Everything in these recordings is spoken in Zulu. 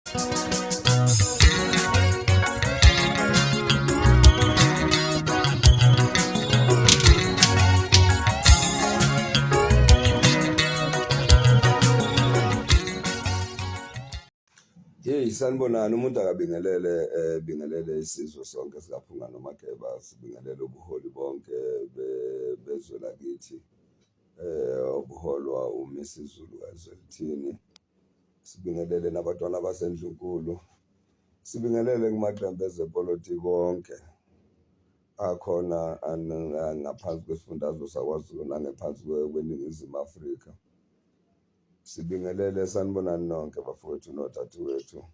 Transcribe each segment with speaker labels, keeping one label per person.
Speaker 1: Hey, sanibonani. Umuntu akabingelele, bingelele isizwe sonke sikaPhunga noMageba, sibingelele ubuholi bonke bezwe lakithi obuholwa uMisuzulu kaZwelithini, sibingelele nabantwana baseNdlunkulu, sibingelele kumaqembu ezepolitiki wonke akhona ngaphansi kwesifundazwe saKwaZulu nangephansi kweNingizimu Afrika. Sibingelele, sanibonani nonke bafowethu nodadewethu.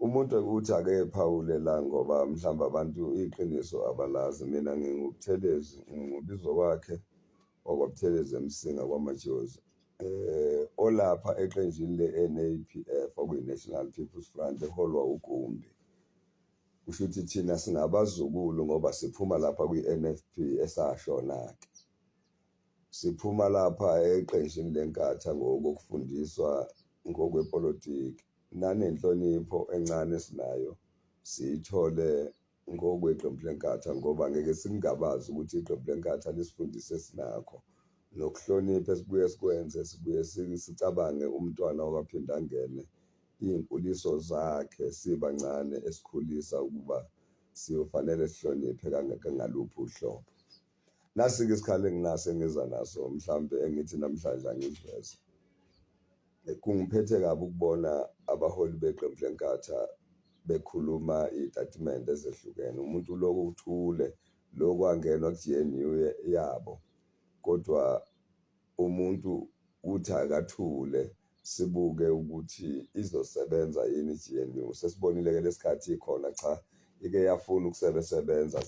Speaker 1: Umuntu uthi ake ephawule la ngoba mhlawumbe abantu iqiniso abalazi. Mina nginguButhelezi, ngingubizo kwakhe wakwaButhelezi eMsinga kwaMajozi. Olapha eqenjini le-N_A_P_F okuyi-National People's Front eholwa uGumbi. Kusho ukuthi thina singabazukulu ngoba siphuma lapha kwi-N_F_P esashona-ke. Siphuma lapha eqenjini leNkatha ngokokufundiswa ngokwepolitiki nanenhlonipho encane esinayo siyithole ngokweqembu leNkatha ngoba ngeke singabaze ukuthi iqembu leNkatha lisifundise esinakho nokuhlonipha esibuye sikwenze sibuye sicabange umntwana wakwaPhindangene iy'nkuliso zakhe sibancane esikhulisa ukuba siyofanele sihloniphe ngaluphi uhlobo. Nasi-ke isikhalo enginaso engiza naso mhlampe engithi namhlanje angiveze. Kungiphethe kabi ukubona abaholi beqembu leNkatha bekhuluma iy'tatimende ezehlukene, umuntu uloku uthule loku kwangenwa ku-G_N_U yabo, kodwa umuntu uthi akathule sibuke ukuthi izosebenza yini i-G_N_U. Sesibonile-ke lesikhathi ikhona, cha ike yafuna ukusebesebenza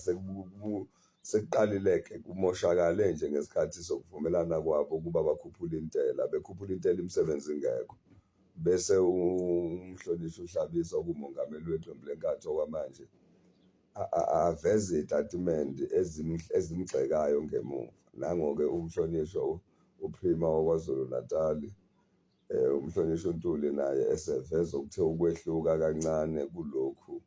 Speaker 1: sekuqalile-ke kumoshakale nje ngesikhathi sokuvumelana kwabo ukuba bakhuphule intela, bekhuphula intela imisebenzi ingekho. Bese umhlonishwa uHlabisa okuwumongameli weqembu leNkatha okwamanje aveze iy'tatimende ezimgxekayo ngemuva. Nango-ke umhlonishwa uPrima waKwaZulu-Natali, umhlonishwa uNtuli naye eseveza okuthe ukwehluka kancane kulokhu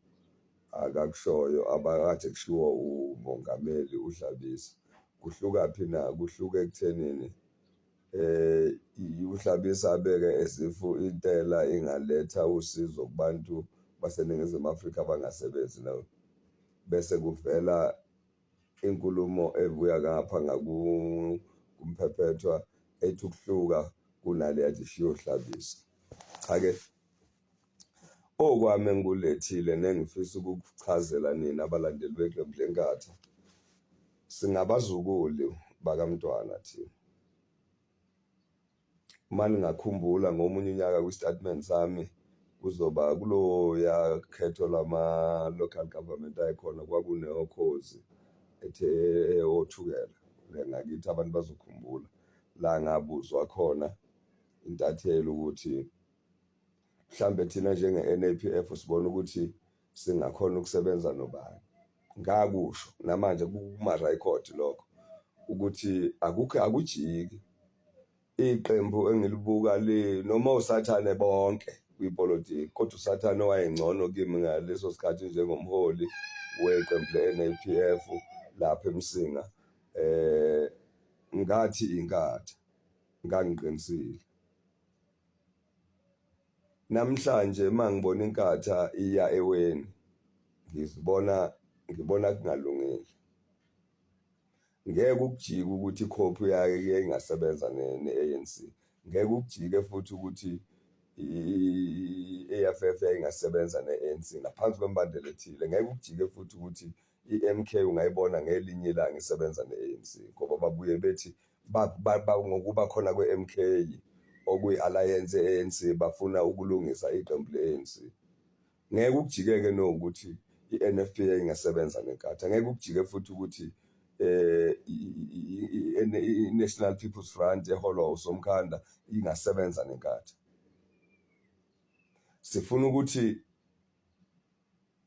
Speaker 1: akakushoyo abakade kushiwo uMongameli uHlabisa. Kuhlukaphi na? Kuhluke ekuthenini uHlabisa abeke as if intela ingaletha usizo kubantu baseNingizimu Afrika abangasebenzi bese kuvela inkulumo ebuya ngapha ngakuMphephethwa ethi ukuhluka kunale yathi ishiye uHlabisa. Cha-ke, okwami engikulethile nengifisa ukukuchazela nina abalandeli beqembu leNkatha, singabazukulu bakaMntwana thina. Uma ningakhumbula ngomunye unyaka kwisitatimende sami kuzoba kuloya khetho lwama-local government ayekhona kwakunoKhozi ethe oThukela le ngakithi abantu bazokhumbula la ngabuzwa khona intatheli ukuthi mhlambe thina njenge-N_A_P_F sibona ukuthi singakhona ukusebenza nobani. Ngakusho namanje kuma-record lokho ukuthi akukho akujiki. Iqembu engilibuka le noma osathane bonke kwipolitiki kodwa usathane owayengcono kimi ngaleso sikhathi njengomholi weqembu le-N_A_P_F lapha eMsinga ngathi iNkatha, ngangiqinisile. Namhlanje uma ngibona iNkatha iya eweni ngizibona ngibona kungalungile. Ngeke ukujike ukuthi ikhophi yake ingasebenza ne-A_N_C, ngeke ukujike futhi ukuthi i-E_F_F yayingasebenza ne-A_N_C ngaphansi kwemibandela ethile, ngeke ukujike futhi ukuthi i-M_K ungayibona ngelinye ilanga isebenza ne-A_N_C ngoba babuye bethi ngokuba khona kwe-M_K okuyi-alliance ye-A_N_C bafuna ukulungisa iqembu le-A_N_C. Ngeke ukujike-ke nokuthi i-N_F_P ingasebenza neNkatha, ngeke ukujike futhi ukuthi i-National People's Front eholwa uSomkhanda ingasebenza neNkatha. Sifuna ukuthi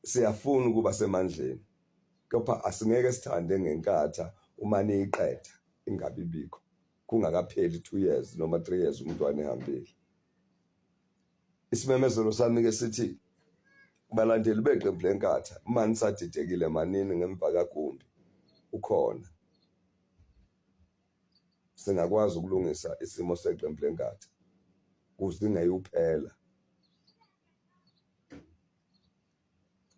Speaker 1: siyafuna ukuba semandleni kepha asingeke sithande ngeNkatha uma niyiqeda ingabi bikho kungakapheli 2 years noma 3 years umntwana ehambile. Isimemezelo sami-ke sithi balandeli beqembu leNkatha, uma nisadidekile manini ngemva kaGumbi ukhona. Singakwazi ukulungisa isimo seqembu leNkatha kuze ingeyuphela.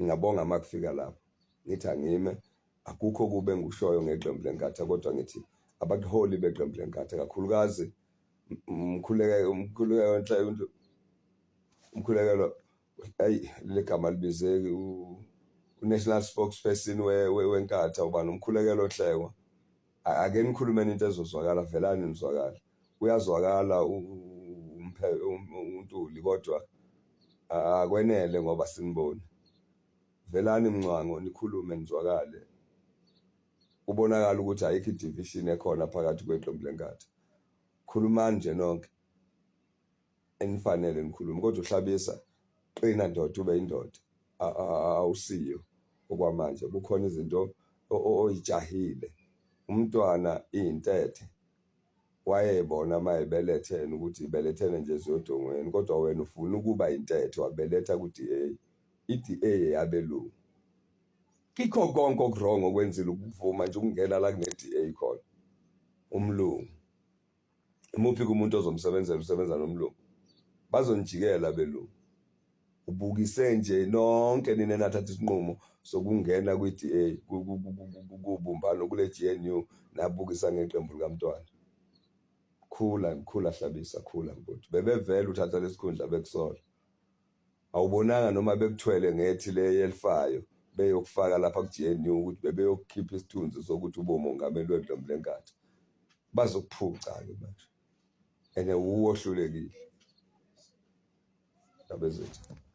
Speaker 1: Ngingabonga uma kufika lapho. Ngithi angime, akukho okubi engikushoyo ngeqembu leNkatha kodwa ngithi abaholi beqembu leNkatha kakhulukazi umkhuleko umkhuleko umkhulekelo ayi leli gama alibizeki u-national spokesperson weNkatha ubani uMkhulekelo Hlengwa. Ake nikhulumeni into ezozwakala, velani nizwakale. Uyazwakala uNtuli kodwa akwenele ngoba siniboni. Velani Mncwango nikhulume nizwakale. Kubonakala ukuthi ayikho i-division ekhona phakathi kweqembu leNkatha. Khulumani nje nonke enifanele nikhulume kodwa uHlabisa qina ndoda ube indoda awusiyo okwamanje kukhona izinto oyijahile umntwana iyintethe wayebona uma ebelethene ukuthi ibelethene nje ziyodongweni kodwa wena ufuna ukuba intethe wabeletha ku-DA i-DA eyabelungu kikho konke okurong okwenzile ukuvuma nje ukungena la kune-DA khona umlungu Imuphi umuntu ozomsebenzela usebenza nomlungu bazonijikela abelungu ubukise nje nonke nina nathatha isinqumo sokungena kwi-DA kubumbano kule GNU nabukisa ngeqembu likaMntwana khula khula Hlabisa khula mfowethu bebevele uthatha lesikhundla bekusola awubonanga noma bekuthwele ngethi le yelifayo beyokufaka lapha ku-GNU ukuthi bebeyokukhipha isithunzi sokuthi ube umongameli weqembu leNkatha bazokuphuca-ke manje and wuwe ohlulekile ndaba ezethu.